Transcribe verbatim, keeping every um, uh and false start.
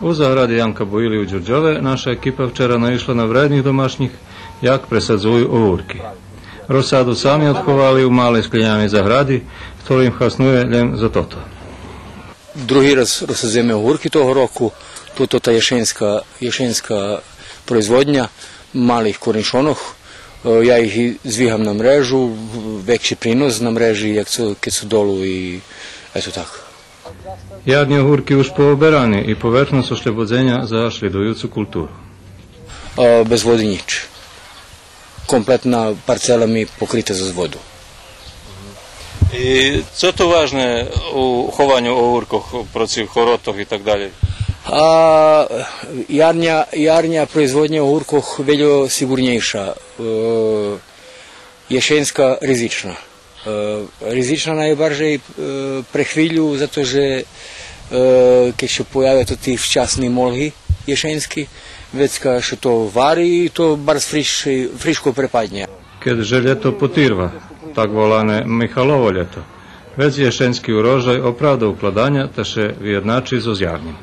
У загради Янка Боїли у Дюрдьове наша екипа вчера наишла на вредних домашнїх як пресадзую огурки. Розсаду сами одховали у малей скляняней загради, хтору им хаснує лєм за тото. Други раз розсадзуєме огурки того року. Тото та єшенска, єшенска производня малих корнишонох. Е, я их и звигам на мрежу, векши принос на мрежи, як цо, кед су долу и ето так. Ярни огурки уж пооберани и поверхносц ошлєбодзеня за шлїдуюцу културу. Е, без води нїч. Комплетна парцела ми покрита зоз воду. И цо то важне у хованю огуркох процив хоротох и так далєй? А, ярня, ярня производня огуркох вельо сиґурнєйша. Е, єшенска ризична. Е, ризична найбаржей, е, пре хвилю, зато же, е, кед ше появя тоти вчасни молги єшенски, вецка ше то вари и то барз фриш-, фришко препаднє. Кед же лєто потирва, так волане Михалово лєто, вец єшенски урожай оправда укладаня та ше виєдначи зоз ярнїм.